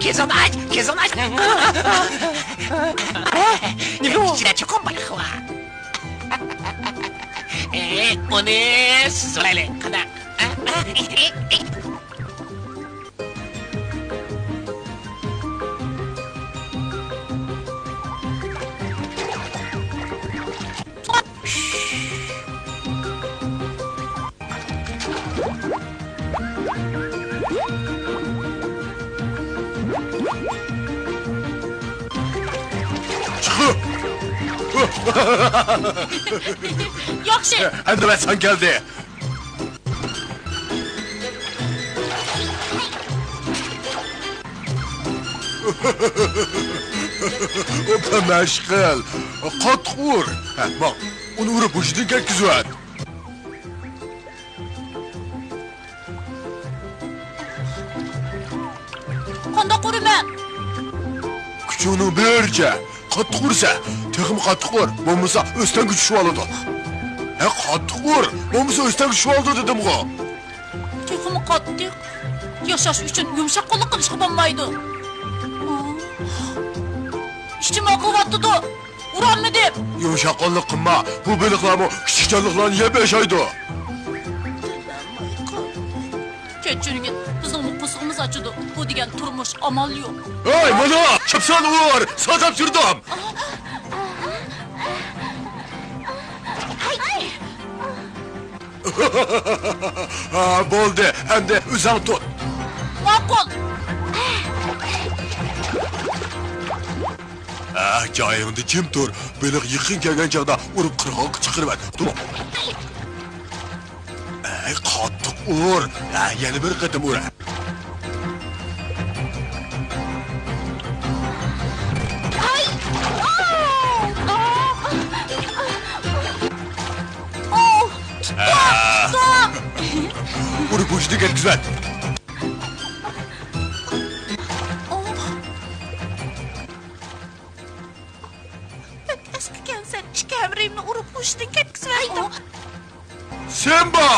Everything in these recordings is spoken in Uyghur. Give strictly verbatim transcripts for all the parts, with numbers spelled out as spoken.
كۆزۈڭنى ئاچ، كۆزۈڭنى ئاچ. نېمە ئۇ؟ ئىچىدە چوقۇم بايلىق بار. ئۇنى سۈزۈۋالايلى، قانداق؟ ياخشى. ئەمدى ۋەتسان كەلدى. ئوپا مەشقىل. قاتتىق ئۇر. ھە، ماڭ. ئۇنى ئۇرۇپ ھوشىدىن كەتكۈزۈۋەت. قانداق ئۇرىمەن؟ كۈچۈڭنىڭ بېرىچە. قاتتىق ئۇرسا، تېخىمۇ قاتتىق ئۇر، بولمىسا ئۆستەڭگە چۈشۈۋالىدۇ. ھە، قاتتىق ئۇر، بولمىسا ئۆستەڭگە چۈشۈۋالىدۇ دېدىمغۇ. تېخىمۇ قاتتىق. ياشاش ئۈچۈن يۇمشاق قوللۇق قىلىشقا بولمايدۇ. ئىچىم ئاغرىۋاتىدۇ. ئۇرالمىدىم. يۇمشاق قوللۇق قىلما، بۇ بېلىقلارمۇ كىچىك جانلىقلارنى يەپ ياشايدۇ. كەچۈرگىن، بىزنىڭمۇ قورسىقىمىز ئاچىدۇ. بۇ دېگەن تۇرمۇش، ئامال يوق. ھەي، مانا، چاپسان ئۇر، ساداپ تۇردۇم. ھە، بولدى، ئەمدى ئۆزۈڭ تۇت. ماقۇل. ھە، جايىڭدا جىم تۇر. بېلىق يېقىن كەلگەن چاغدا ئۇرۇپ قىرغاققا چىقىرىۋەت. تۇر. ئەي، قاتتىق ئۇر. ھە، يەنە بىر قېتىم ئۇر. ئاي! ئاي! ئاي! ئۇرۇپ ھوشىدىن كەتكۈزۈۋەت. بەك ئەسكىكەنسەن، ئىككى ھەمرىيىمنى ئۇرۇپ ھوشىدىن كەتكۈزۈۋەتتىڭ. سىمبا!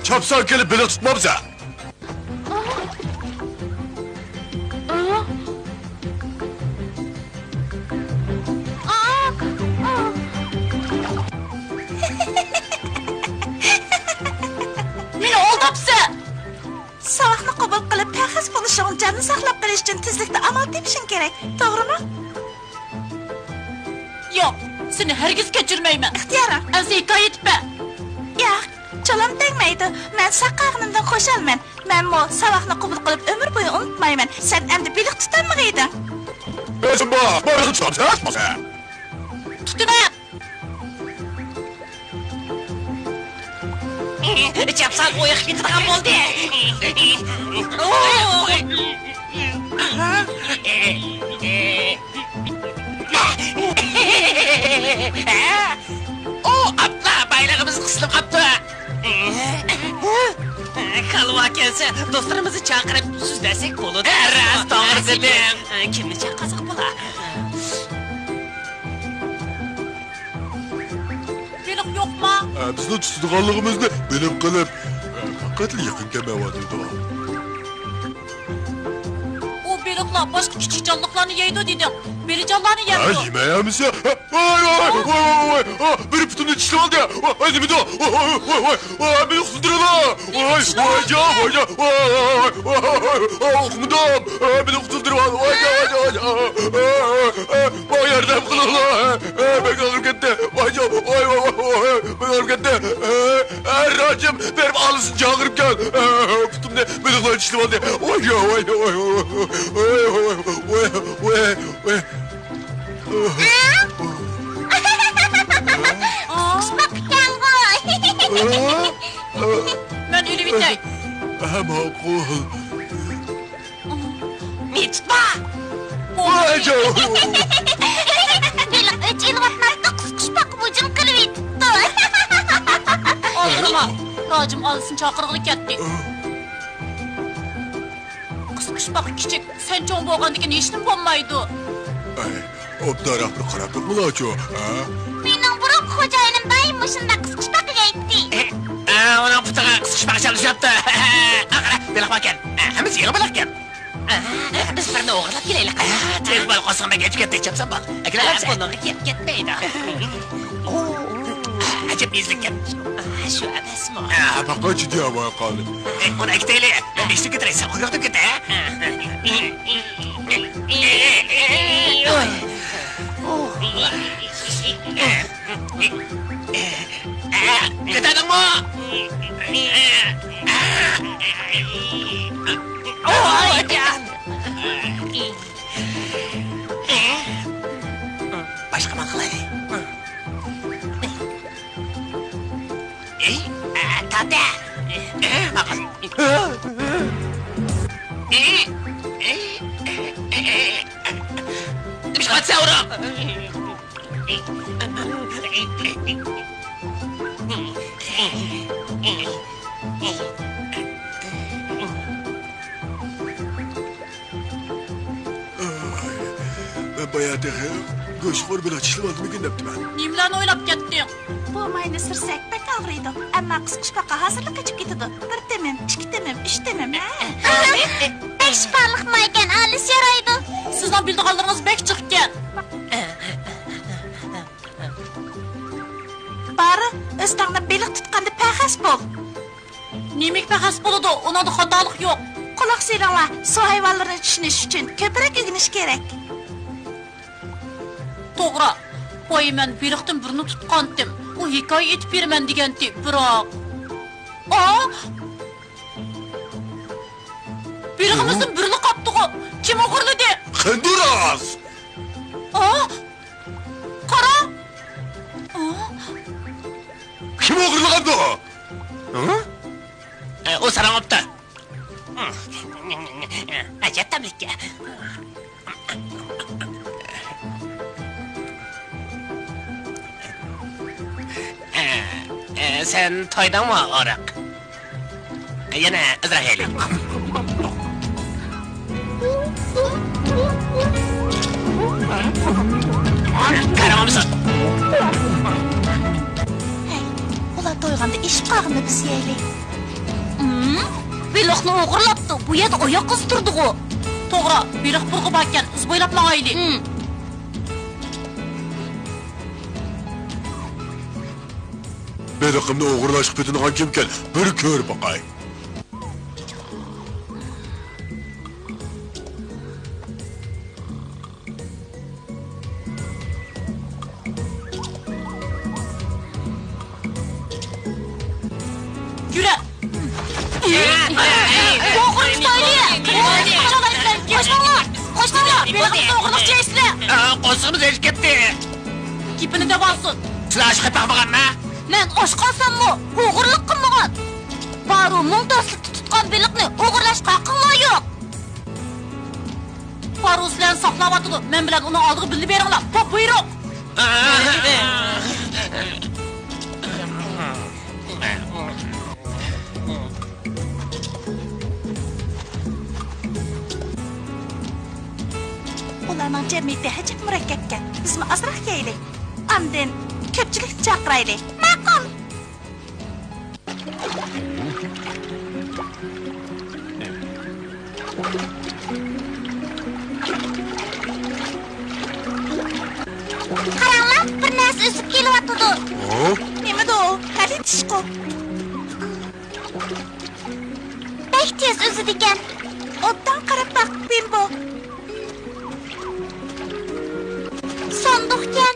چاپسان كېلىپ بېلىق تۇتمامسەن؟ مېنى ئالداپسەن! ساۋاقنى قوبۇل قىل. پەخەس بولۇشۇڭ، جاننى ساقلاپ قېلىش ئۈچۈن تېزلىكتە ئامال تېپىشىڭ كېرەك. توغرىمۇ؟ ياق، سېنى ھەرگىز كەچۈرمەيمەن. ئىختىيارىڭ. ئەمسە ھېكايە ئېيتىپ بەر. ياق، چولام تەگمەيدۇ. مەن ساق قالغىنىمدىن خۇشالمەن. مەنمۇ ساۋاقنى قوبۇل قىلىپ ئۆمۈر بويى ئۇنتۇمايمەن. سەن ئەمدى بېلىق تۇتالمىغىيدىڭ. ئەي، سىمبا، بارغىن چىقامسەن، چىقماسا. تۇتۇۋەت! چاپسان ئويۇق كېتىدىغان بولدى. ئۇ، ئاپلا، بايلىقىمىز قىسىلىپ قاپتۇ. كالۋا كەلسە، دوستلىرىمىزنى چاقىرىپ سۆزلەشسەك بولىدۇ. راست، توغرا دېدىڭ. كىمنى چاقىرساق بولا؟ بېلىق يوقما؟ ئە، بىزنىڭ تۇتىدىغانلىقىمىزنى بىلىپ قېلىپ، ئە، پەقەتلا يېقىن كەلمەيۋاتىدۇ. ئۇ بېلىقلار باشقا كىچىك جانلىقلارنى يەيدۇ دېدىڭ. بېلىجانلارنى ھە، يەمدۇ؟ يېمەي ئەمىسە. ۋاي، ۋاي، ۋاي، ۋاي، ۋاي. ئا، بىر پۇتۇمنى چىشلىۋالدى. ۋاي، ۋاي، نېمىدۇ؟ ۋاي، ۋاي، ۋاي، ۋاي، ۋاي، مېنى قۇتۇلدۇرۇڭلار. ۋاي، ۋاي، جان، ۋاي، جان، ۋاي، ۋاي، ۋاي، ۋاي، ئۇقمىدىم. ئا، مېنى قۇتۇلدۇرۇۋال. ۋاي، جان، ۋاي، جان. ئا، ئا، ئا، ۋاي، ياردەم قىلىڭلار. ئا، بەك ئاغرىپ كەتتى. ۋاي، جان، ۋاي، ۋاي، ۋاي، ۋاي، بەك ئاغرىپ كەتتى. ئا، ئا، راجىم، بېرىپ ئالىسىنى چاقىرىپ كەل. ئا، پۇتۇمنى بېلىقلار چىشلىۋالدى. ۋاي، ۋاي، ۋاي، ۋاي. قۇشپاق ئىكەنغۇ. مەن ئېلىۋېتەي. ھە، ماقۇل. مېنى تۇتما. ۋاي، جاۋ. بېلىق ئۆچ ئېلىۋاتماپتۇ، قۇشپاققا ھۇجۇم قىلىۋېتىپتۇ. ئالدىرىما، راجىم ئالىسىنى چاقىرغىلى كەتتى. قۇشپاق كىچىك، سەن چوڭ بولغاندىكىن ھېچنېمە بولمايدۇ. ئەي، ئوبدانراق بىر قاراپ بېقىڭلارچۇ، ھە؟ مېنىڭ بۇرۇنقى خوجايىنىم دائىم مۇشۇنداق قۇشپاق يەيتتى. ئە، ئۇنىڭ پۇتىغا قۇشپاق چالىشىپتۇ. قارا، بېلىق باركەن. ئە، ھەممىسى يېڭى بېلىقكەن. ئە، بىز بىرنى ئوغرىلاپ كېلەيلى. ئە، تېز بول، قورسىقىڭ بەك ئېچىپ كەتتى، چاپسان بول. ئەكېلەلەمسەن؟ بۇنىڭغا گەپ كەتمەيدۇ. ئەجەب ئېزىلكەن. شۇ ئەمەسمۇ؟ ھە، پەقەت جىددىي ئەھۋال قالدى. ئۇنى ئەكېتەيلى. مەن بېشىنى كۆتۈرەي، سەن قۇيرۇقنى كۆتەر. كۆتەردىڭمۇ؟ باشقا ما قىلاي؟ ئەي، ئە، تارتە. نېمىشقا ئاتىسەن ئۇنى؟ مەن بايا تېخى گۆشخور بېلىق چىشلىۋالدىمىكىن دەپتىمەن. نېمىلەرنى ئويلاپ كەتتىڭ؟ بۇ ماينى سۈرسەك بەك ئاغرىيدۇ، ئەمما قىسقۇچپاققا ھازىرلا قېچىپ كېتىدۇ. بىر تېمىم، ئىككى تېمىم، ئۈچ تېمىم، ھە؟ بەك شىپالىق مايكەن، ئالىش يارايدۇ. سىزنىڭ بىلىدىغانلىرىڭىز بەك جىقكەن. بارى، ئۆستەڭدە بېلىق تۇتقاندا پەخەس بول. نېمىگە پەخەس بولىدۇ؟ ئۇنىڭدا خاتالىق يوق. قۇلاق سېلىڭلار، سۇ ھايۋانلىرىنى چۈشىنىش ئۈچۈن كۆپرەك ئۆگىنىش كېرەك. توغرا. بايا مەن بېلىقتىن بىرنى تۇتقانتىم. ئۇ ھېكايە ئېيتىپ بېرىمەن دېگەنتى، بىراق. ئا! بېلىقىمىزدىن بىرلا قاپتىغۇ. كىم ئوغرىلىدى؟ قېندۇراس! ئا! قارا! ئا! كىم ئوغرىلىغاندۇ؟ ھە؟ ئە، ئۇ ساراڭ ئاپتا. ئەجەب تەملىككەن. ئە، ئە، سەن تويدۇڭمۇ، ئورۇق؟ يەنە ئازراق يەيلى. قارىمامسىز؟ ھەي، ئۇلار تويغاندا ئېشىپ قالغىنىنى بىز يەيلى. ھىم، بېلىقنى ئوغرىلاپتۇ. بۇ يەردە ئاياق ئىزى تۇرىدىغۇ. توغرا، بېلىق بۇرغا باركەن، ئىز بويلاپ ماڭايلى. ھىم. بېلىقىمنى ئوغرىلاشقا پېتىنغان كىمكەن؟ بىر كۆرۈپ باقاي. ئوغرىلىق چېيىشلەر. ئا، قورسىقىمىز ئېچىپ كەتتى. گېپىنى دەۋالسۇن. سىلەر ئاشقا تاغمىغانما؟ مەن ئاشقا ئالساممۇ، ئوغرىلىق قىلمىغان. بارۇ مىڭ تۆت يۈز تۇتقان بېلىقنى ئوغرىلاشقا ھەققىڭلار يوق. بارۇ سىلەرنى ساقلاۋاتىدۇ. مەن بىلەن ئۇنىڭ ئالدىغا بىللە بېرىڭلار. بۇيرۇق. ئۇلارنىڭ جەمئىيىتى ھەجەپ مۇرەككەپكەن. بىزمۇ ئازراق يەيلى. ئاندىن كۆپچىلىكنى چاقىرايلى. ماقۇل. قاراڭلار، بىر نەرسە ئۈزۈپ كېلىۋاتىدۇ. ھە؟ نېمىدۇ ئۇ؟ غەلىتە ئىشقۇ. بەك تېز ئۈزىدىكەن. ئوبدان قاراپ باق، بىمبو. ساندۇقكەن.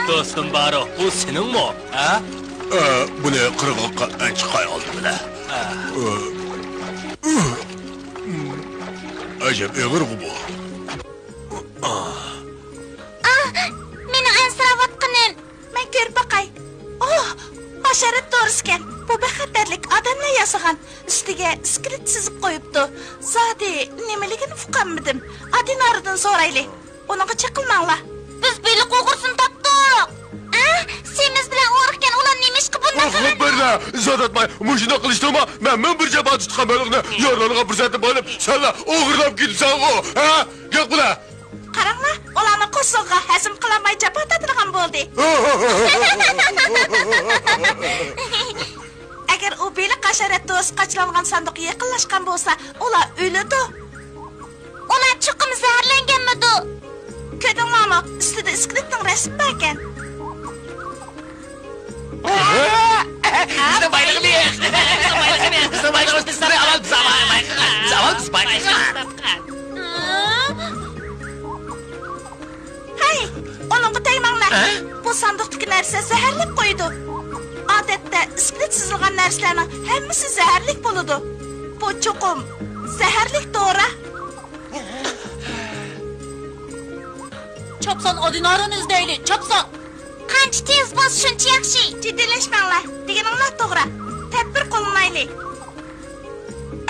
دوستۇم بارۇ، بۇ سېنىڭمۇ؟ ھە؟ ئە، بۇنى قىرغاققا ئەنچە قاي ئالدىم-لە. ئە. ئە، ئەجەب ئېغىرغۇ بۇ. ئاھ، مېنىڭ ئەنسىرەۋاتقىنىم. مەن كۆرۈپ باقاي. ئوھ، ھاشارات دورىسىكەن. بۇ بىخەتەرلىك، ئادەملەر ياسىغان. ئۈستىگە ئىسكىلىت سىزىپ قويۇپتۇ. زادى نېمىلىكىنى ئۇقالمىدىم. ئادىنارىدىن سورايلى. ئۇنىڭغا چېقىلماڭلار. بىز بېلىق ئوغرىسىنى تاپتۇق. ئە، سېمىز بىلەن ئورۇقكەن، ئۇلار نېمىشقا بۇنداق قىلىدۇ؟ بىردە زاداتماي مۇشۇنداق قىلىشتىمۇ؟ مەن مىڭ بىر جاپا تۇتقان بېلىقنى يارىلانغان پۇرسەتتە بايلىپ، سەنلا ئوغرىلاپ كېتىپسەنغۇ، ھە؟ گەپ قىلە. قاراڭلار، ئۇلارنىڭ قورسىقىغا ھەزىم قىلالماي جاپا تارتىدىغان بولدى. ئەگەر ئۇ بېلىق ھاشارات دورىسى قاچىلانغان ساندۇققا يېقىنلاشقان بولسا، ئۇلار ئۆلىدۇ. ئۇلار چوقۇم زەھەرلەنگەنمىدۇ؟ كۆردۈڭلارمۇ؟ ئۈستىدە ئىسكىلىتنىڭ رەسىمى باركەن. بىزنىڭ بايلىقىمىز! بىزنىڭ بايلىقىمىز! بىزنىڭ بايلىقىمىز! بىز ئاۋۋال، بىز ئاۋۋال، بىز ئاۋۋال، بىز بايلىقىمىز! ھەي، ئۇنىڭغا تەگمەڭلار. ھە؟ بۇ ساندۇقتىكى نەرسە زەھەرلەپ قويىدۇ. ئادەتتە ئىسكىلىت سىزىلغان نەرسىلەرنىڭ ھەممىسى زەھەرلىك بولىدۇ. بۇ چوقۇم زەھەرلىك دورا. چاپسان ئادىنارىنى ئىزدەيلى، چاپسان! قانچە تېز بولسا، شۇنچە ياخشى. جىددىيلەشمەڭلار، دېگىنىڭلار توغرا. تەدبىر قوللىنايلى.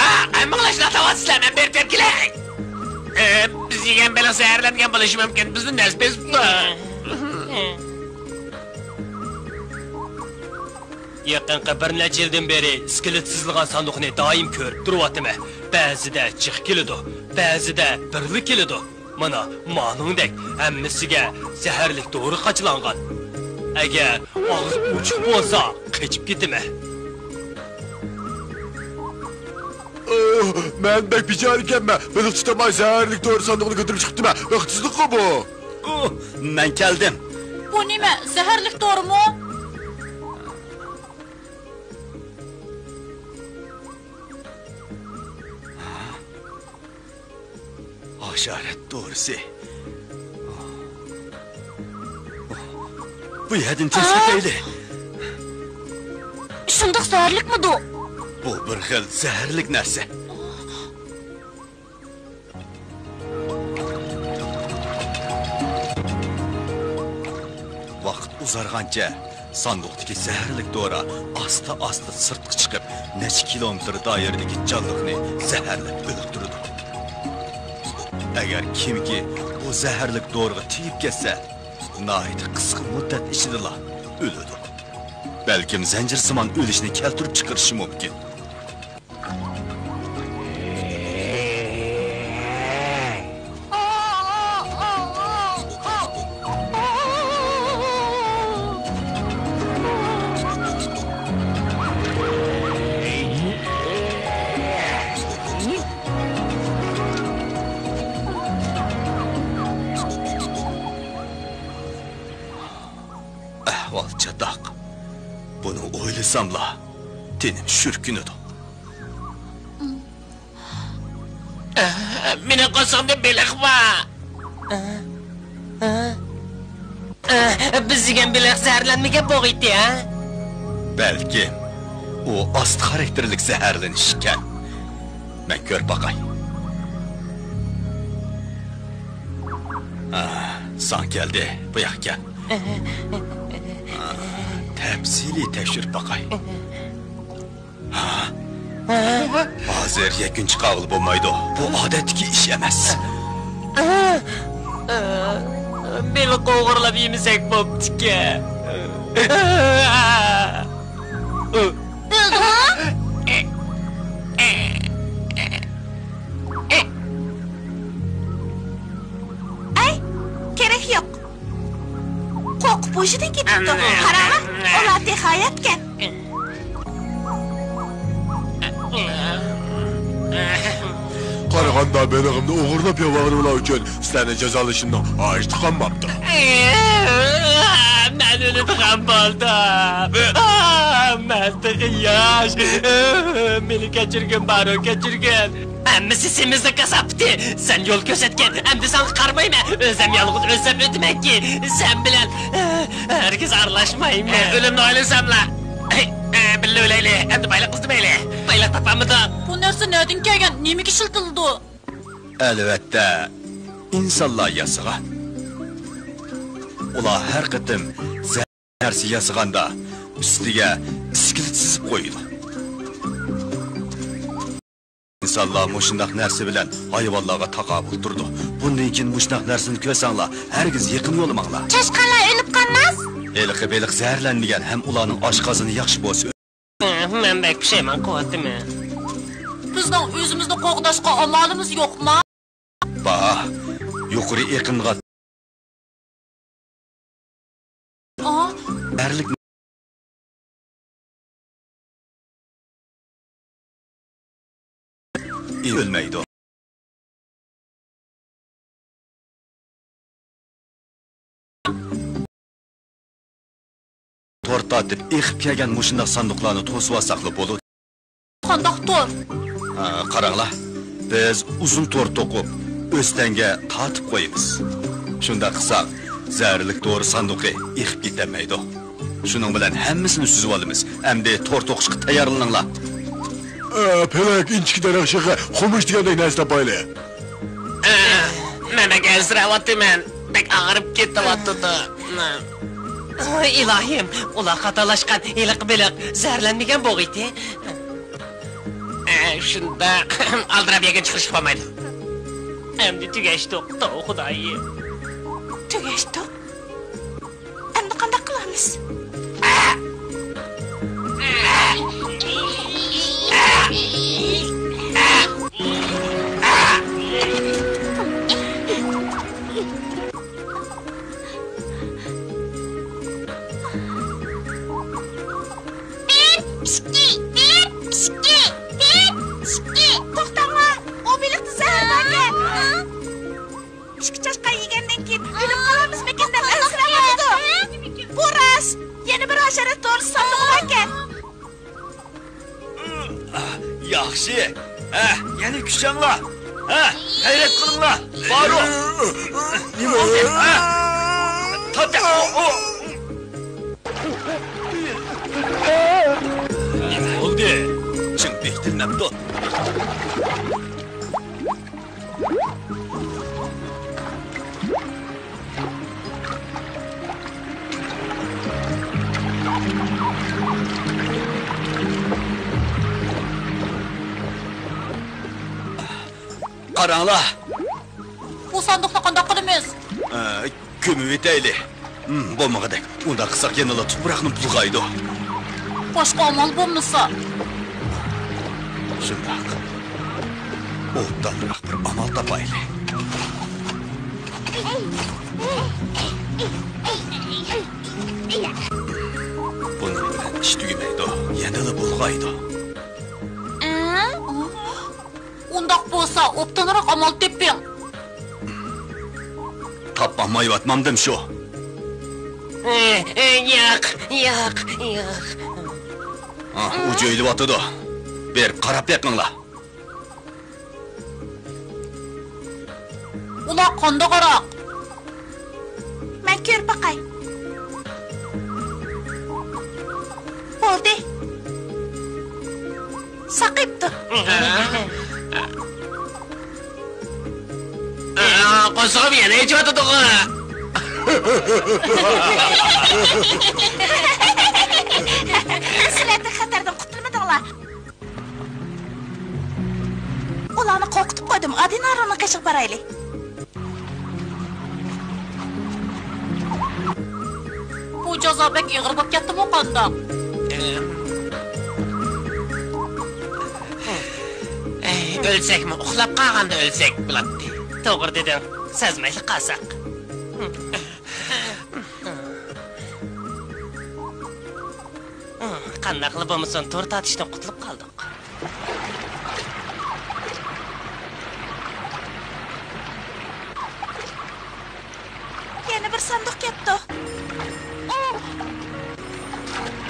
ئا، ھەممىڭلار شۇنداق دەۋاتىسىلەر، مەن بېرىپ كېلەي. ئە، بىز يېگەن بېلىق زەھەرلەنگەن بولۇشى مۇمكىن، بىزنى نەس بېزىپتۇ. يېقىنقى بىر نەچچە يىلدىن بېرى ئىسكىلىت سىزىلغان ساندۇقنى دائىم كۆرۈپ تۇرۇۋاتىمەن. بەزىدە جىق كېلىدۇ، بەزىدە بىرلا كېلىدۇ. مانا، مانىڭدەك ھەممىسىگە زەھەرلىك دورا قاچىلانغان. ئەگەر ئاغزى ئوچۇق بولسا، قېچىپ كېتىمەن. ئوھ، مەن بەك بىچارە ئىكەنمەن. بېلىق تۇتالماي زەھەرلىك دورا ساندۇقىنى كۆتۈرۈپ چىقىپتىمەن. بەختسىزلىكقۇ بۇ. ئوھ، مەن كەلدىم. بۇ نېمە، زەھەرلىك دورىمۇ؟ ھاشارات دورىسى. بۇ يەردىن تېز كېتەيلى. شۇنداق زەھەرلىكمىدۇ؟ بۇ بىر خىل زەھەرلىك نەرسە. ۋاقىت ئۇزارغانچە ساندۇقتىكى زەھەرلىك دورا ئاستا-ئاستا سىرتقا چىقىپ، نەچچە كىلومېتىر دائىرىدىكى جانلىقنى زەھەرلەپ ئۆلتۈرىدۇ. ئەگەر كىمكى بۇ زەھەرلىك دورىغا تېگىپ كەتسە، ناھايىتى قىسقا مۇددەت ئىچىدىلا ئۆلىدۇ. بەلكىم زەنجىرسىمان ئۆلۈشنى كەلتۈرۈپ چىقىرىشى مۇمكىن. ئەھۋال چاتاق. بۇنى ئويلىساملا، تېنىم شۈركۈنىدۇ. مېنىڭ قورسىقىمدا بېلىق بار. بىز يېگەن بېلىق زەھەرلەنمىگەن بولغىيتى، ھە؟ بەلكىم، ئۇ ئاستا خاراكتېرلىك زەھەرلىنىش ئىكەن. مەن كۆرۈپ باقاي. ئاھ، ساڭا كەلدى، بۇياققا كەل. ئاھ، تەپسىلىي تەكشۈرۈپ باقاي. ھا؟ ھازىر يەكۈن چىقارغىلى بولمايدۇ. بۇ ئادەتتىكى ئىش ئەمەس. بېلىق ئوغرىلاپ يېمىسەك بوپتىكەن. ئەي، كېرەك يوق. قورقۇپ ھوشىدىن كېتىپتۇ. قاراڭلار، ئۇلار تېخى ھاياتكەن. قارىغاندا، بېلىغىمنى ئوغرىلاپ يەۋالغىنىڭلار ئۈچۈن سىلەرنى جازالىشىمنىڭ ھاجىتى قالماپتۇ. مەن ئۆلىدىغان بولدۇم. مەن تېخى ياش. مېنى كەچۈرگىن، بارۇ، كەچۈرگىن. ھەممىسى سېمىزنىڭ كاساپىتى. سەن يول كۆرسەتكەن، ئەمدى ساڭا قارىمايمەن. ئۆزۈم يالغۇز ئۆلسەم ئۆتىمەنكى، سەن بىلەن ھەرگىز ئارىلاشمايمەن. ئۆلۈمنى ئويلىساملا، بىللە ئۆلەيلى، ئەمدى بايلىق ئىزدىمەيلى. بايلىق تاپالمىدىڭ. بۇ نەرسە نەدىن كەلگەن؟ نېمىگە ئىشلىتىلىدۇ؟ ئەلۋەتتە، ئىنسانلار ياسىغان. ئۇلار ھەر قېتىم نەرسە ياسىغاندا، ئۈستىگە ئىسكىلىت سىزىپ قويىدۇ. ئىنسانلار مۇشۇنداق نەرسە بىلەن ھايۋانلارغا تاقابىل تۇرىدۇ. بۇندىن كېيىن مۇشۇنداق نەرسىنى كۆرسەڭلار، ھەرگىز يېقىن يولىماڭلار. چاشقانلار ئۆلۈپ قالماس؟ ھېلىقى بېلىق زەھەرلەنمىگەن ھەم ئۇلارنىڭ ئاشقازىنى ياخشى بولسا، مەن بەك پۇشايمان قىلىۋاتىمەن. بىزنىڭ ئۆزىمىزنى قوغداشقا ئامالىمىز يوقما؟ بار. يۇقىرى ئېقىنغا ئا؟ يەرلىك ئۆلمەيدۇ. تور تارتىپ ئېقىپ كەلگەن مۇشۇنداق ساندۇقلارنى توسۇۋالساقلا بولىدۇ. قانداق تور؟ ھە، قاراڭلار، بىز ئۇزۇن تور توقۇپ، ئۆستەڭگە تارتىپ قويىمىز. شۇنداق قىلساق، زەھەرلىك دورا ساندۇقى ئېقىپ كېتەلمەيدۇ. شۇنىڭ بىلەن ھەممىسىنى سۈزۈۋالىمىز. ئەمدى تور توقۇشقا تەييارلىنىڭلار. ئە، پېلەك، ئىنچىكە دەرەخ شېخى، قومۇچ دېگەندەك نەرسە تاپايلى. ئە، مەن بەك ئەنسىرەۋاتىمەن. بەك ئاغرىپ كېتىۋاتىدۇ. ئىلاھىم، ئۇلار خاتالاشقان، ھېلىقى بېلىق زەھەرلەنمىگەن بولغىيتى. ئە، شۇنداق. ئالدىراپ يەرگە چىقىرىشقا بولمايدۇ. ئەمدى تۈگەشتۇق، توۋا خۇدايىم. تۈگەشتۇق؟ ئەمدى قانداق قىلىمىز؟ بىر، ئىككى، بىر، ئىككى، بىر، ئىككى. توختاڭلار، ئۇ بېلىقتا زەھەر باركەن. ئىككى چاشقان يېگەندىن كېيىن ئۆلۈپ قالامىزمىكىن دەپ ئەنسىرەۋاتىدۇ. بۇ راست. يەنە بىر ھاشارات دورىسى ساندۇقى باركەن. ياخشى. ھە، يەنە كۈچەڭلار. ھە، غەيرەت قىلىڭلار. بارۇ. نېمە بولدى؟ ھە؟ تارت. نېمە بولدى؟ چىڭ بېكىتىلمەپتۇ. قاراڭلار! بۇ ساندۇقنى قانداق قىلىمىز؟ ئە، كۆمۈۋېتەيلى. ھىم، بولمىغۇدەك. ئۇنداق قىلساق يەنىلا تۇپراقنى بۇلغايدۇ. باشقا ئامال بولمىسا. شۇنداق. ئوبدانراق بىر ئامال تاپايلى. بۇنىڭ بىلەن ئىش تۈگىمەيدۇ، يەنىلا بۇلغايدۇ. ئە؟ ئۇنداق بولسا، ئوبدانراق ئامال تېپىڭ. تاپالمايۋاتمامدىم شۇ. ئە، ئە، ياق، ياق، ياق. ئا، ئۇجۇيلىۋاتىدۇ. بېرىپ قاراپ بېقىڭلار. ئۇلار قانداقراق؟ مەن كۆرۈپ باقاي. بولدى. ساقىيىپتۇ. قورسىقىم يەنە ئېچىۋاتىدىغۇ. سىلەر خەتەردىن قۇتۇلمىدىڭلار. ئۇلارنى قورقۇتۇپ قويدۇم. ئادىنارونىڭ قېشىغا بارايلى. بۇ جازا بەك ئېغىر بولۇپ كەتتىمۇ قانداق؟ ئەي، ئۆلسەكمۇ، ئۇخلاپ قالغاندا ئۆلسەك بولاتتى. توغرا دېدىڭ، سەزمەيلا قالساق. قانداقلا بولمىسۇن، تور تارتىشتىن قۇتۇلۇپ قالدۇق. يەنە بىر ساندۇق كەپتۇ. ئوھ!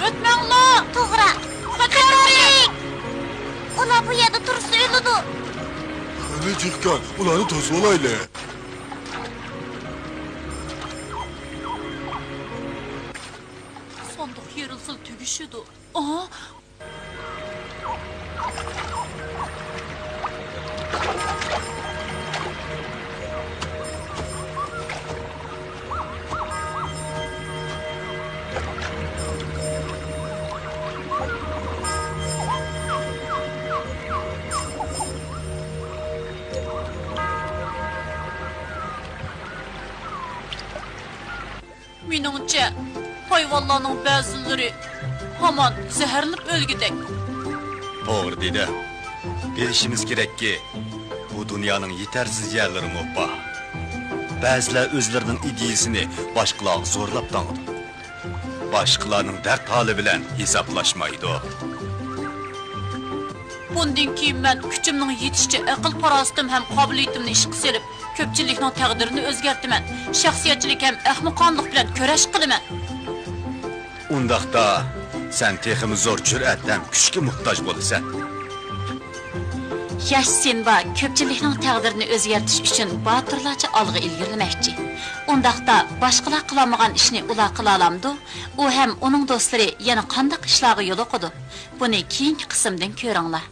ئۆتمەڭلار! توغرا. قاچايلى! ئۇلار بۇ يەردە تۇرسا ئۆلىدۇ. قېنى، دېھقان، ئۇلارنى توسۇۋالايلى. ساندۇق يېرىلسىلا تۈگىشىدۇ. ئا! مېنىڭچە، ھايۋانلارنىڭ بەزىلىرى ھامان زەھەرلىنىپ ئۆلگۈدەك. توغرا دېدى. بىلىشىمىز كېرەككى، بۇ دۇنيانىڭ يېتەرسىز يەرلىرىمۇ بار. بەزىلەر ئۆزلىرىنىڭ ئىدىيىسىنى باشقىلارغا زورلاپ تاڭىدۇ. باشقىلارنىڭ دەرد ھالى بىلەن ھېسابلاشمايدۇ. بۇندىن كېيىن مەن كۈچۈمنىڭ يېتىشىچە ئەقىل-پاراسىتىم ھەم قابىلىيىتىمنى ئىشقا سېلىپ، كۆپچىلىكنىڭ تەقدىرىنى ئۆزگەرتىمەن، شەخسىيەتچىلىك ھەم ئەخمىقانىلىق بىلەن كۈرەش قىلىمەن. ئۇنداقتا، سەن تېخىمۇ زور جۈرئەت ھەم كۈچكە موھتاج بولىسەن. ياش سىمبا كۆپچىلىكنىڭ تەقدىرىنى ئۆزگەرتىش ئۈچۈن باتۇرلارچە ئالغا ئىلگىرىلىمەكچى. ئۇنداقتا، باشقىلار قىلالمىغان ئىشنى ئۇلار قىلالامدۇ؟ ئۇ ھەم ئۇنىڭ دوستلىرى يەنە قانداق ئىشلارغا يولۇقىدۇ؟ بۇنى كېيىنكى قىسىمدىن كۆرۈڭلار.